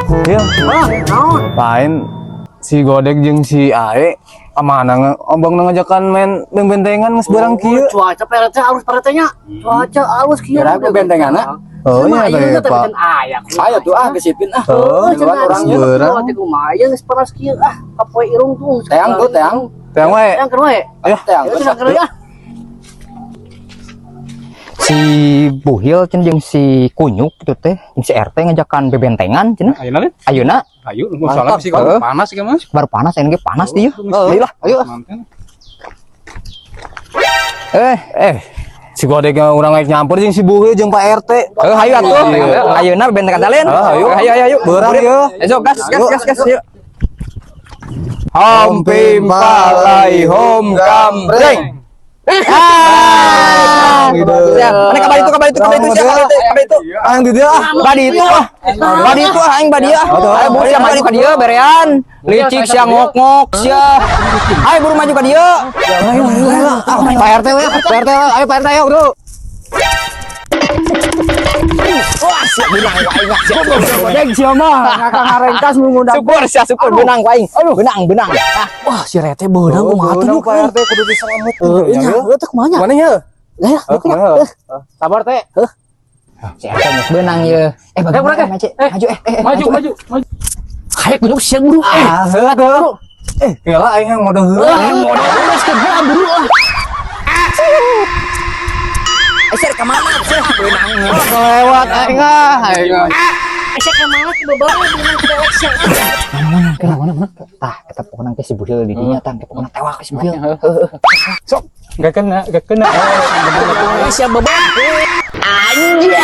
Iya, Ah, naon? Lain si Godek jeung si Ae amana abang ngajakan main bentengan geus barang kieu. Cuaca Pak RT halus, Pak RT nya. Cuaca halus kieu. Kira aku bentenganna. Oh, iya, teh, Pak. Aya. Ayo tuh ah gesipin ah. Oh, Miluan orangnya. Beurang. Lumayan geus panas kieu ah. Kapoe irung tuh. Teang tuh, teang. Teang wae. Teang keur wae. Ayo. Teang. Ayo teang keur ah. Si Buhil cenah jeung si Kunyuk gitu teh, jeung si RT ngajakan bebentengan cenah. Ayo nalin. Ayeuna. Ayo, lu soalnya sih kalau panas sih, Mas. Baru panas, ayeuna ge panas dieu. Ayo lah, Ayo. Eh, Eh, si Godek urang naik nyampur jeung si Buhil jeung Pak RT. Eh, hayu atuh. Ayeuna bebentengan talen. Ah, ayo. Ayo, ayo, ayo. Beurang ieu. Ayo gas, gas, gas, gas, yuk. Hom pim palai hom gambreng. Ah, ya, mana kabar itu, kabar itu, kabar itu, siapa itu, kabar itu? Ah, yang di dia ah. Badi itu ah. Badi itu ah, aing badi ah. Ayo buru sia maju ka dieu berean. Licik sia, ngok-ngok sia. Ayo buru maju ka dieu. Ayo, ayo, ayo. Ah, Pak RT we, Pak RT we. Ayo Pak RT, ayo, Bro. Wah, sia beunang ku aing ah, sia. Godek sia mah ngakang ngarengkas nu ngundang. Syukur sia, syukur beunang ku aing. Beunang, beunang. Ah, Wah, si Rete beunang kumaha tuh? Beunang, Pak RT kudu diselamut. Heeh, nya, heuh teh kumaha nya? Mana nya? Lah ya, Oh, kumaha? Sabar teh. Si RT geus beunang ye. Eh, bagaimana maju? Maju, eh, eh, Maju, maju, maju. Kayak kunyuk sia buru. Eh, Ah, heula tuh. Eh, heula aing yang modal heula. Modal geus ke buru ah. Eh, sia ka mana sia beunang? Kelewat aing ah, aing ah. Eh, sia ka mana tiba bae beunang dewek sia. Mana, mana, mana, mana? Tah, eta pokona teh si Buhil di dinya tah, pokona tewak si Buhil. Heeh. Sok, gak kena, gak kena. Eh, sia beban. Anjay.